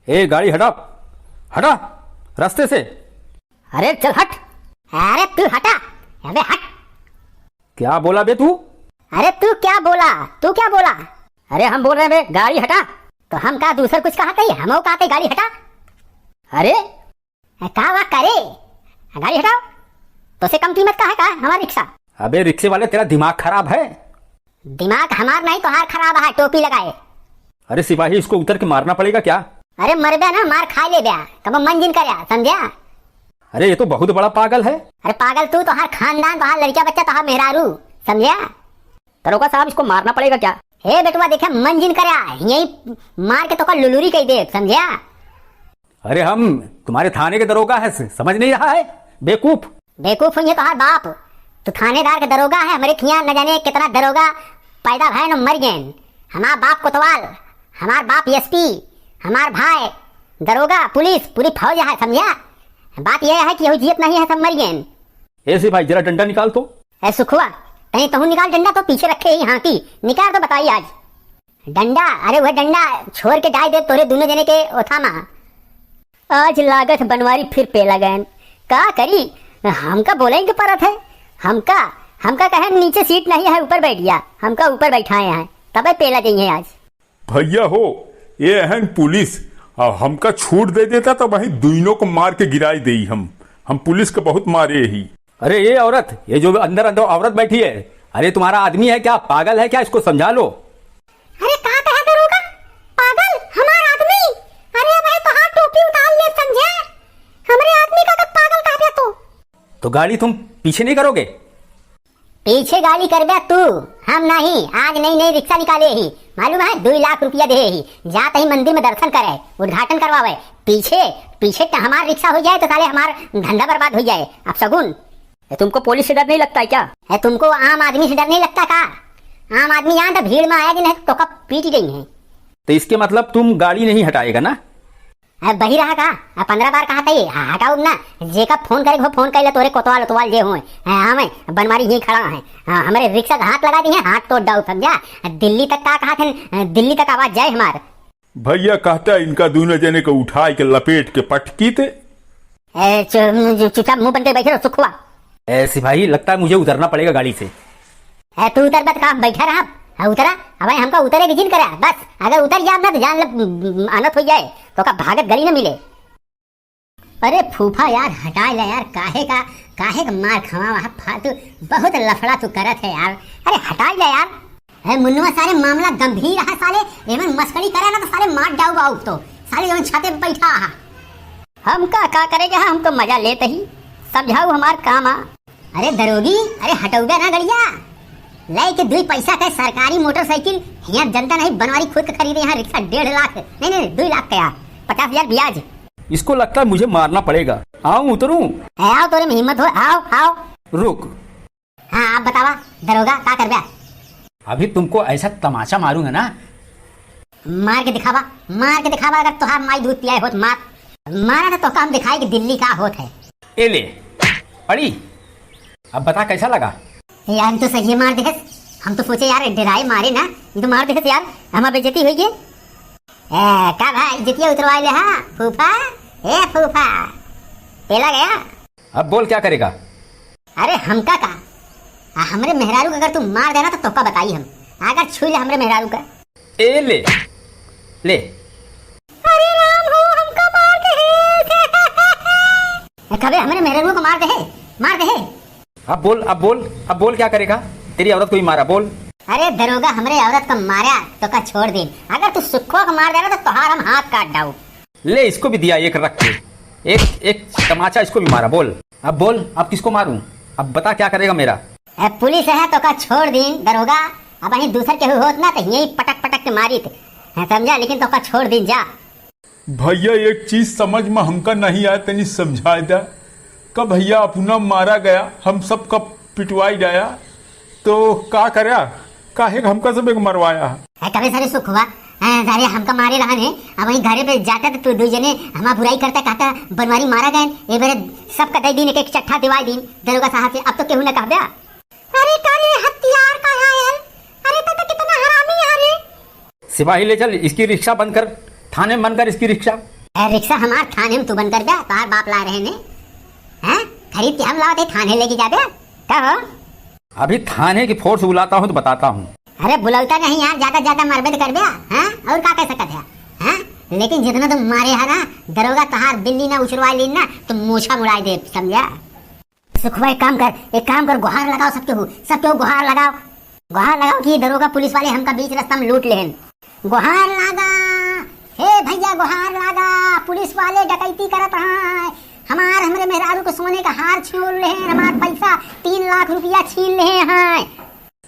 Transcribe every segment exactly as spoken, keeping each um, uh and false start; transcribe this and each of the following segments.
ए, गाड़ी हटा, हटा रास्ते से। अरे चल हट। अरे तू हटा, अबे हट। क्या बोला बे तू? अरे तू क्या बोला, तू क्या बोला? अरे हम बोल रहे हैं बे, गाड़ी हटा। तो हम का दूसर कुछ कहा कही, हम कहा कही गाड़ी हटा। अरे ए, का वाह करे? गाड़ी हटाओ। तोसे कम कीमत का है का हमार रिक्शा? अबे रिक्शे वाले, तेरा दिमाग खराब है? दिमाग हमार नहीं, तोहार खराब है, टोपी लगाए। अरे सिपाही, इसको उतर के मारना पड़ेगा क्या? अरे मरबे ना, मार खा लेबे, कबो मन जिन करे, समझा? अरे ये तो बहुत बड़ा पागल है। अरे पागल तू, तोहार खानदान, तोहार लड़का बच्चा, तोहार मेहरारू, समझा? दरोगा साहब, इसको मारना पड़ेगा क्या? हे बेटवा, देखे मन जिन करे, यही मार के तोका लुलुरी कह दे, समझा? अरे हम तुम्हारे थाने के दरोगा हैं, स-, समझ नहीं रहा है, बेवकूफ। बेवकूफ हुई है तोहार बाप। तू थानेदार के दरोगा है, हमरे खियाँ न जाने कितना दरोगा पैदा भए न मर गए। हमार बाप कोतवाल, हमार बाप एसपी, हमार भाई दरोगा, पुलिस, पूरी फौज है, समझा? बात यह है कि यहू जियत नहीं है, सब मर गए। ए सिपाही, जरा डंडा निकाल तो। ए सुखवा, तनी तहू निकाल डंडा, तो पीछे रखे ही हाथी, निकाल तो बताई आज। डंडा? अरे वह डंडा छोड़ के डाल दे तोरे दोनों जने के ओथा मा। आज लागत बनवारी फिर पेला गयन। का करी, हमका बोले के परत है। हमका, हमका कहे नीचे सीट नहीं है, ऊपर बैठ गया। हमका ऊपर बैठाए हैं, तबे पेला गई है आज। भैया हो, ये हन पुलिस, आ हमका छूट दे देता तो वही दुइनों को मार के गिराई देई हम। हम पुलिस के बहुत मारे ही। अरे ये औरत, ये जो अंदर अंदर औरत बैठी है, अरे तुम्हारा आदमी है क्या, पागल है क्या, इसको समझा लो। अरे का कहा दरोगा, पागल हमार आदमी? अरे भाई तोहार टोपी उतार ले समझे, हमरे आदमी का तो पागल कह दे तू। तो गाड़ी तुम पीछे नहीं करोगे? पीछे गाड़ी करबे तू, हम नहीं। आज नई नई रिक्शा निकाले ही, मालूम है, दुई लाख रुपया दे ही, जात ही मंदिर में दर्शन करे, उद्घाटन करवावे। पीछे, पीछे तो हमार रिक्शा हो जाए तो साले हमार धंधा बर्बाद हो जाए। अब सगुन। ए, तुमको पुलिस से डर नहीं लगता है क्या? ए, तुमको आम आदमी से डर नहीं लगता का? आम आदमी यहाँ तो भीड़ में आया कि नहीं तो का पीट गई है। तो इसके मतलब तुम गाड़ी नहीं हटाएगा ना? अब बही रहा का? अब पन्द्रह बार कहा था ये, ह-, हटाओ ना। जेका फोन करे हो, फोन कर ले, तोरे कोतवाल उतवाल जे होए। हाँ, हमें बनवारी ही खड़ा है। हाँ, हमारे रिक्शा का हाथ लगा दी है, हाथ तोड़ डाउ, समझा? दिल्ली तक का कहा थे, दिल्ली तक आवाज जाए हमार। भैया कहता है इनका दोनों जने को उठाए के लपेट के पटकी थे। ए, चु-, चुपचाप मुंह बन के बैठे रहो, सुखवा। ए, सिपाही, लगता है मुझे उतरना पड़ेगा गाड़ी से। ए, तू उतर बत का, बैठा रहा। हाँ, उतरा। अब हमका उतरे की जिन करा। बस, अगर उतर जाब ना तो जान ले, अनत हो जाए, तो का भागत गली न मिले। अरे फूफा यार, हटाए ले यार, काहे का, काहे का मार खवावा है फालतू, बहुत लफड़ा तू करत है यार। अरे हटाए ले यार। ए मुन्नुआ, सारे मामला गंभीर है साले, एमन मस्करी करे ना तो साले मार डाउब आउब तो, साले जवन छाते पे बैठा है। हम का, का करेगा, हम तो मजा लेते ही, समझाऊ हमार काम आ। अरे दरोगी, अरे हटौबे ना गड़िया, लेके दुई पैसा के सरकारी मोटरसाइकिल, यहाँ जनता नहीं बनवारी खुद के खरीदे, यहाँ रिक्शा डेढ़ लाख, नहीं, नहीं, दुई लाख का यार, पचास हजार ब्याज। इसको लगता है मुझे मारना पड़ेगा। आऊं उतरूं? ए, आओ, तोरे में हिम्मत हो, आओ, आओ। रुक। हाँ, आप बतावा, दरोगा, का करबे? अभी तुमको ऐसा तमाचा मारूंगा ना। मार के दिखावा, मार के दिखावा, अगर तोहार माई दूध पियाए होत मार। मारा तो तोका हम दिखाई कि दिल्ली का होत है। ए ले, अड़ी, अब बता कैसा लगा? यार, हम तो सही मार देहस। हम तो सोचे यार, डराए मारे ना, ये तो मार देहस यार, हमार बेइज्जती होई गे। ए, का भाई, इज्जतिया उतरवाए ले, हाँ, फूफा? ए, फूफा, पेला गया? अब बोल, क्या करेगा? अरे, हमका का? आ, हमरे मेहरारू का अगर तू मार देना, तो तोका बताई हम। अगर छुई ले हमरे मेहरारू का। ए, ले, ले। अरे राम हो, हमका मार दे। ए, कबे हमरे मेहरारू को मार दे, मार दे। अब बोल, अब बोल, अब बोल, क्या करेगा? तेरी औरत को ही मारा, बोल। अरे दरोगा, हमरे औरत को मारा तो का छोड़ दे, अगर तू सुखवा को मार देना तो तोहार हम हाथ काट डाऊ। ले, इसको भी दिया एक रख के, एक, एक तमाचा इसको भी मारा। बोल, अब बोल, अब किसको मारूं? अब बता, क्या करेगा मेरा? ए, पुलिस है तो का छोड़ दीन दरोगा, अब अहीं दूसर केहू होत ना तो यही पटक पटक के मारित, हाँ, समझा? लेकिन तो का छोड़ दीन जा। भैया, एक चीज समझ में हमका नहीं आया, तनी समझाए दा। का भैया अपना मारा गया, हम सब का पिटवाई गया, तो का करा? काहे का हमका सब एक मरवाया है? है कबे सारे सुखवा, हैं, सारे हमका मारे रहन है, अब वहीं घरे पे जाता तो तू दू जने हमार बुराई करता, कहता बनवारी मारा गए, ए बेरे सबका दे दिन एक एक चट्ठा दिवाई दिन दरोगा साहब से, अब तो केहू न कहबे। अरे का रे हत्यार का आयल? अरे तो, तो कितना हरामी है रे। सिपाही ले चल, इसकी रिक्शा बंद कर, थाने में बंद कर इसकी रिक्शा। ए, रिक्शा हमार थाने में तू बंद कर दे, तोहार बाप लाए रहे ने। हैं? खरीद के हम लावत है, थाने लेके जाबे? का हो? अभी थाने की फोर्स बुलाता हूँ तो बताता हूँ। अरे बुलौता नहीं यार, ज्यादा ज्यादा मरबे तो करबे, हैं? और का कह सकत है, हैं? लेकिन जितना तुम मारे है ना, दरोगा तोहार बिल्ली ना उछरवा ली ना, तो मूछा मुड़ाई दे, समझा? सुखवा, एक काम कर, एक काम कर, गुहार लगाओ सबके हो, सबके हो गुहार लगाओ, गुहार लगाओ कि दरोगा पुलिस वाले हमका बीच रास्ता में लूट लेहन। गुहार लागा, हे भैया गुहार लागा, पुलिस वाले डकैती करत हैं, हमार, हमरे मेहरारू के सोने का हार छीन लेहन, हमार पैसा तीन लाख रुपया छीन लेहे हैं।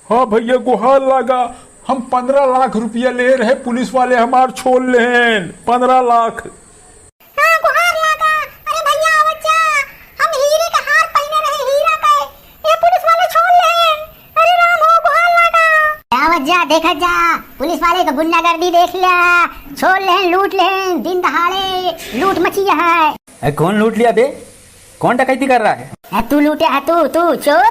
हाँ भैया, गुहार लागा, हम पन्द्रह लाख रुपया ले रहे, पुलिस वाले हमार छोड़ लेहन पन्द्रह लाख। हाँ, गुहार लागा। अरे भैया, आवत जा, हम हीरे का हार पहने रहे, हीरा का, ये पुलिस वाले छोड़ लेहन। अरे राम हो, गुहार लागा। आवत जा, देखत जा, पुलिस वाले का गुंडागर्दी देख लिया, छोड़ लेहन, लूट लेहन, दिन दहाड़े लूट मची है। ए, कौन लूट लिया बे? कौन डकैती कर रहा है? ए, तू लूटे है, तू, तू चोर।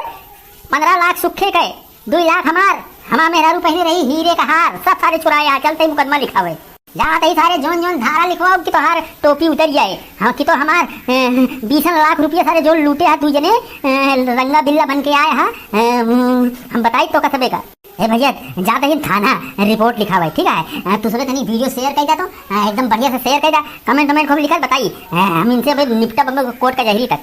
पन्द्रह लाख सुखे के, दुई लाख हमार, हमार मेहरारू पहने रही हीरे का हार, सब सारे चुराए। यहाँ चलते ही मुकदमा लिखावे। जाते ही सारे जोन जोन धारा लिखवाओ कि तोहार टोपी उतर जाए। हाँ, कि तो हमार, ए, बीसन लाख रुपया सारे जोन लूटे है तू जने, ए, रंगा बिल्ला बन के आए है, ए, हम बताई तो कसबे का। ए भैया, जाते ही थाना रिपोर्ट लिखावे, ठीक है? ए, तू सबे तनी वीडियो शेयर कर जा तो, ए, एकदम बढ़िया से शेयर कर जा, कमेंट वमेंट खूब लिखल बताई। ए, हम इनसे अबे निपटा बम्बे कोर्ट कचहरी तक।